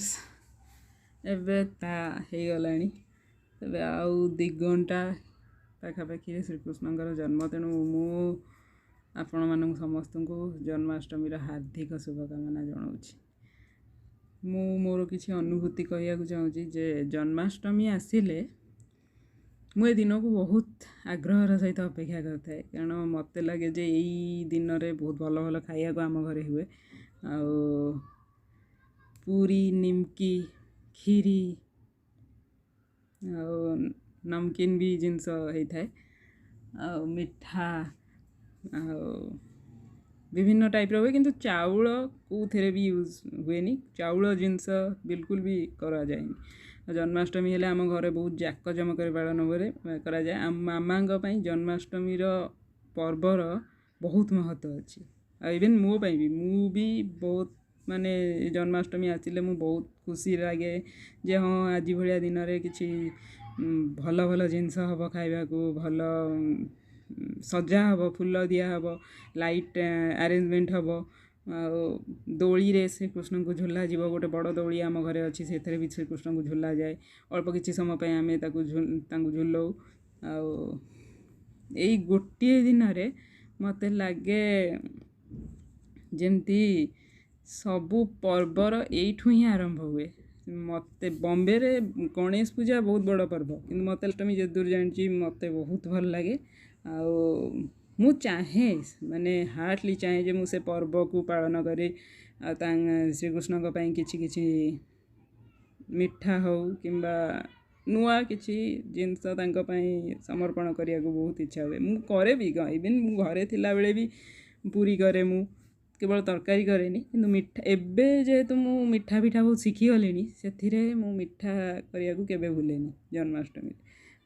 Friends, ଏବେ ତା ହେଇଗଲାଣି। ତେବେ ଆଉ 2 ଘଣ୍ଟା ପାଖାପାଖିରେ ଶ୍ରୀକୃଷ୍ଣଙ୍କର ଜନ୍ମ। ତେଣୁ ମୁଁ ଆପଣମାନଙ୍କୁ ସମସ୍ତଙ୍କୁ ଜନ୍ମାଷ୍ଟମୀର ହାର୍ଦ୍ଦିକ ଶୁଭକାମନା ଜଣାଉଛି। ମୁଁ ମୋର କିଛି ଅନୁଭୂତି କହିବାକୁ ଚାହୁଁଛି ଯେ ଜନ୍ମାଷ୍ଟମୀ ଆସିଲେ ମୁଁ ଏ ଦିନକୁ ବହୁତ ଆଗ୍ରହର ସହିତ ଅପେକ୍ଷା କରିଥାଏ, କାରଣ ମୋତେ ଲାଗେ ଯେ ଏଇ ଦିନରେ ବହୁତ ଭଲ ଭଲ ଖାଇବାକୁ ଆମ ଘରେ ହୁଏ। ଆଉ ପୁରୀ, ନିମକି, କ୍ଷୀରି ଆଉ ନମକିନ୍ ବି ଜିନିଷ ହେଇଥାଏ, ଆଉ ମିଠା ଆଉ ବିଭିନ୍ନ ଟାଇପ୍ର ହୁଏ। କିନ୍ତୁ ଚାଉଳ କେଉଁଥିରେ ବି ୟୁଜ୍ ହୁଏନି, ଚାଉଳ ଜିନିଷ ବିଲକୁଲ ବି କରାଯାଏନି। ଜନ୍ମାଷ୍ଟମୀ ହେଲେ ଆମ ଘରେ ବହୁତ ଜାକଜମକରେ ପାଳନ କରାଯାଏ। ଆମ ମାମାଙ୍କ ପାଇଁ ଜନ୍ମାଷ୍ଟମୀର ପର୍ବର ବହୁତ ମହତ୍ତ୍ୱ ଅଛି, ଆଉ ଇଭେନ୍ ମୋ ପାଇଁ ବି। ମୁଁ ବି ବହୁତ ମାନେ ଜନ୍ମାଷ୍ଟମୀ ଆସିଲେ ମୁଁ ବହୁତ ଖୁସି ଲାଗେ ଯେ ହଁ, ଆଜି ଭଳିଆ ଦିନରେ କିଛି ଭଲ ଭଲ ଜିନିଷ ହେବ ଖାଇବାକୁ, ଭଲ ସଜା ହେବ, ଫୁଲ ଦିଆହେବ, ଲାଇଟ୍ ଆରେଞ୍ଜମେଣ୍ଟ ହେବ, ଆଉ ଦୋଳିରେ ଶ୍ରୀକୃଷ୍ଣଙ୍କୁ ଝୁଲାଯିବ। ଗୋଟେ ବଡ଼ ଦୋଳି ଆମ ଘରେ ଅଛି, ସେଥିରେ ବି ଶ୍ରୀକୃଷ୍ଣଙ୍କୁ ଝୁଲାଯାଏ। ଅଳ୍ପ କିଛି ସମୟ ପାଇଁ ଆମେ ତାଙ୍କୁ ଝୁଲାଉ। ଆଉ ଏଇ ଗୋଟିଏ ଦିନରେ ମୋତେ ଲାଗେ ଯେମିତି ସବୁ ପର୍ବର ଏଇଠୁ ହିଁ ଆରମ୍ଭ ହୁଏ। ମୋତେ ବମ୍ବେରେ ଗଣେଶ ପୂଜା ବହୁତ ବଡ଼ ପର୍ବ, କିନ୍ତୁ ମୋତେ ଅଷ୍ଟମୀ ଯେତେ ଦୂର ଜାଣିଛି ମୋତେ ବହୁତ ଭଲ ଲାଗେ। ଆଉ ମୁଁ ଚାହେଁ, ମାନେ ହାର୍ଟଲି ଚାହେଁ ଯେ ମୁଁ ସେ ପର୍ବକୁ ପାଳନ କରେ, ଆଉ ଶ୍ରୀକୃଷ୍ଣଙ୍କ ପାଇଁ କିଛି କିଛି ମିଠା ହଉ କିମ୍ବା ନୂଆ କିଛି ଜିନିଷ ତାଙ୍କ ପାଇଁ ସମର୍ପଣ କରିବାକୁ ବହୁତ ଇଚ୍ଛା ହୁଏ। ମୁଁ କରେ ବି, ଇଭେନ୍ ମୁଁ ଘରେ ଥିଲାବେଳେ ବି ପୁରୀ କରେ, ମୁଁ କେବଳ ତରକାରୀ କରେନି, କିନ୍ତୁ ମିଠା ଏବେ ଯେହେତୁ ମୁଁ ମିଠା ଫିଠା ବହୁତ ଶିଖିଗଲିଣି, ସେଥିରେ ମୁଁ ମିଠା କରିବାକୁ କେବେ ଭୁଲେନି ଜନ୍ମାଷ୍ଟମୀରେ।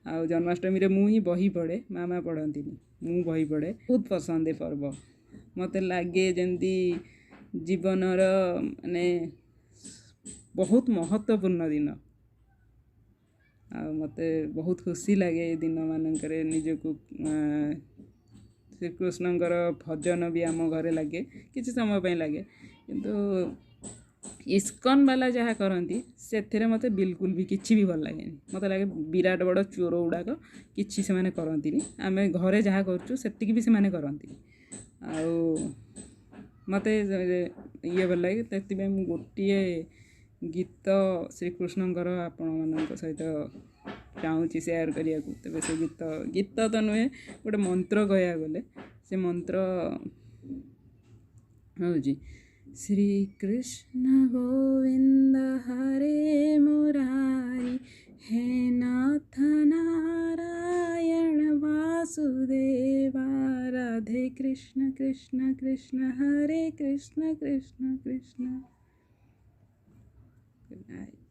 ଆଉ ଜନ୍ମାଷ୍ଟମୀରେ ମୁଁ ହିଁ ବହି ପଢ଼େ, ମାମା ପଢ଼ନ୍ତିନି, ମୁଁ ବହି ପଢ଼େ। ବହୁତ ପସନ୍ଦ ଏ ପର୍ବ। ମୋତେ ଲାଗେ ଯେମିତି ଜୀବନର ମାନେ ବହୁତ ମହତ୍ତ୍ୱପୂର୍ଣ୍ଣ ଦିନ। ଆଉ ମୋତେ ବହୁତ ଖୁସି ଲାଗେ ଏ ଦିନମାନଙ୍କରେ ନିଜକୁ। ଶ୍ରୀକୃଷ୍ଣଙ୍କର ଭଜନ ବି ଆମ ଘରେ ଲାଗେ, କିଛି ସମୟ ପାଇଁ ଲାଗେ। କିନ୍ତୁ ଇସ୍କନ ବାଲା ଯାହା କରନ୍ତି ସେଥିରେ ମୋତେ ବିଲକୁଲ ବି କିଛି ବି ଭଲ ଲାଗେନି। ମୋତେ ଲାଗେ ବିରାଟ ବଡ଼ ଚୋର ଗୁଡ଼ାକ, କିଛି ସେମାନେ କରନ୍ତିନି। ଆମେ ଘରେ ଯାହା କରୁଛୁ ସେତିକି ବି ସେମାନେ କରନ୍ତିନି। ଆଉ ମୋତେ ଇଏ ଭଲ ଲାଗେ, ସେଥିପାଇଁ ମୁଁ ଗୋଟିଏ ଗୀତ ଶ୍ରୀକୃଷ୍ଣଙ୍କର ଆପଣମାନଙ୍କ ସହିତ ଚାହୁଁଛି ସେୟାର କରିବାକୁ। ତେବେ ସେ ଗୀତ, ଗୀତ ତ ନୁହେଁ, ଗୋଟେ ମନ୍ତ୍ର କହିବାକୁ ଗଲେ, ସେ ମନ୍ତ୍ର ହେଉଛି ଶ୍ରୀକୃଷ୍ଣ ଗୋବିନ୍ଦ ହରେ ମୁରାରୀ, ହେ ନାଥ ନାରାୟଣ ବାସୁଦେବା, ରାଧେ କୃଷ୍ଣ କୃଷ୍ଣ କୃଷ୍ଣ ହରେ କୃଷ୍ଣ କୃଷ୍ଣ କୃଷ୍ଣ। Good night.